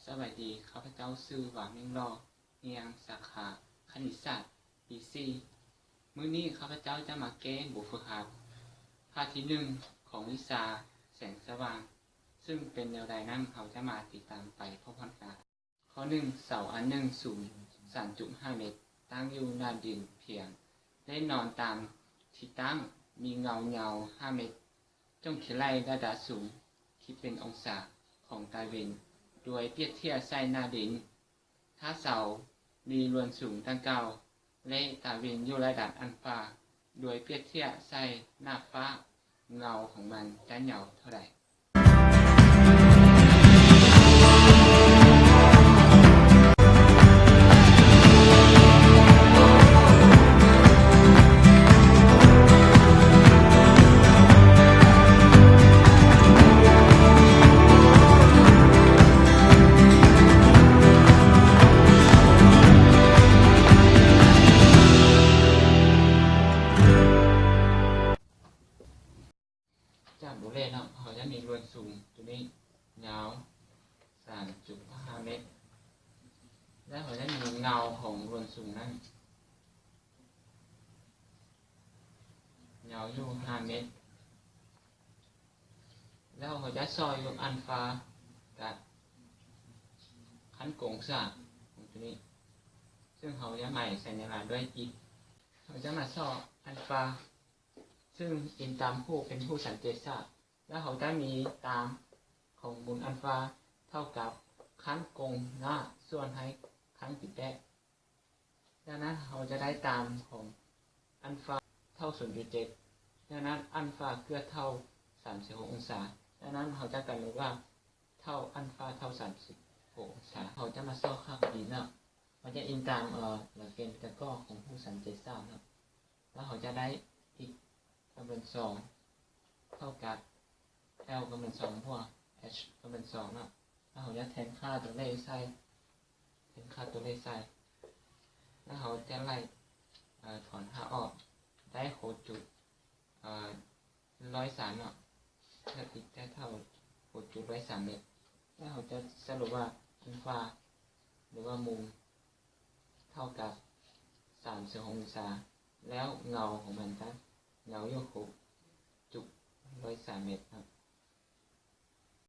ສະບາຍດີ, ຂ້າພະເຈົ້າຊື່ ຫວາ ເມັງຫຼໍ່, ຮຽນສາຂາຄະນິດສາດ ປີສີ່. ມື້ນີ້ຂ້າພະເຈົ້າຈະມາແກ້ບົດຝຶກຫັດພາກທີໜຶ່ງຂອງວິຊາແສງສະຫວ່າງ, ຊຶ່ງເປັນແນວໃດນັ້ນ ເຮົາຈະມາຕິດຕາມໄປພ້ອມໆກັນ. ຂໍ້ໜຶ່ງ, ເສົາອັນໜຶ່ງສູງສາມຈຸດຫ້າເມັດ, ຕັ້ງຢູ່ໜ້າດິນພຽງ ແລະ ນອນຕາມທິດຕັ້ງ, ມີເງົາຍາວຫ້າເມັດ. ຈົ່ງຄິດໄລ່ລະດັບສູງ, ຄິດເປັນອົງສາຂອງຕາເວັນ ໂດຍປຽບທຽບໃສ່ໜ້າດິນ. ຖ້າເສົາມີລວນສູງດັ່ງກ່າວ ແລະ ຕາເວັນຢູ່ລະດັບອັນຟາ ໂດຍປຽບທຽບໃສ່ໜ້າຟ້າ, ເງົາຂອງມັນຈະຍາວເທົ່າໃດ? ຈາກໂຕແລກເນາະ, ເຮົາຈະມີລວນສູງໂຕນີ້ຍາວສາມຈຸດຫ້າເມັດ ແລະ ເຮົາຈະມີເງົາຂອງລວນສູງນັ້ນ ຍາວຢູ່ຫ້າເມັດ ແລ້ວເຮົາຈະຊອກຢູ່ອັນຟາກັບຂັ້ນກົງສາມຂອງໂຕນີ້ ຊຶ່ງເຮົາຈະໝາຍສັນຍາລັກດ້ວຍອີກ. ເຮົາຈະມາຊອກອັນຟາ ຊຶ່ງອີງຕາມຮູບເປັນຮູບສາມເຈັດສາມ ແລ້ວເຮົາຈະມີຕາມຂອງມູນອັນຟາເທົ່າກັບຂັ້ນກົງໜ້າສ່ວນໃຫ້ຂັ້ນປີແປດ. ຈາກນັ້ນເຮົາຈະໄດ້ຕາມຂອງອັນຟາເທົ່າສູນຈຸດເຈັດ, ຈາກນັ້ນອັນຟາເກືອບເທົ່າສາມສິບຫົກອົງສາ, ຈາກນັ້ນເຮົາຈະກຳນົດວ່າເທົ່າອັນຟາເທົ່າສາມສິບຫົກອົງສາ. ເຮົາຈະມາຊອກຄ່າຂອງ E ເນາະ, ເຮົາຈະອີງຕາມ ເອີ ຫຼັກເກນຕະກອນຂອງຮູບສາມເຈັດສາມເນາະ. ແລ້ວເຮົາຈະໄດ້ x ກຳລັງສອງເທົ່າກັບ L ກຳລັງສອງບວກ h ກຳລັງສອງເນາະ. ແລ້ວເຮົາຈະແທນຄ່າຕົວເລກໃສ່ ແທນຄ່າຕົວເລກໃສ່ ແລ້ວເຮົາຈະໄລ່ ເອີ ຖອນຫ້າອອກ ໄດ້ຫົກຈຸດ ເອີ ຮ້ອຍສາມເນາະ, ແລ້ວ x ຈະເທົ່າຫົກຈຸດຮ້ອຍສາມເມັດ. ແລ້ວເຮົາຈະສະຫຼຸບວ່າອັນຟາ ຫຼືວ່າມຸມ ເທົ່າກັບສາມສິບຫົກອົງສາ ແລ້ວເງົາຂອງມັນຈະເງົາຢູ່ຫົກຈຸດຮ້ອຍສາມເມັດເນາະ.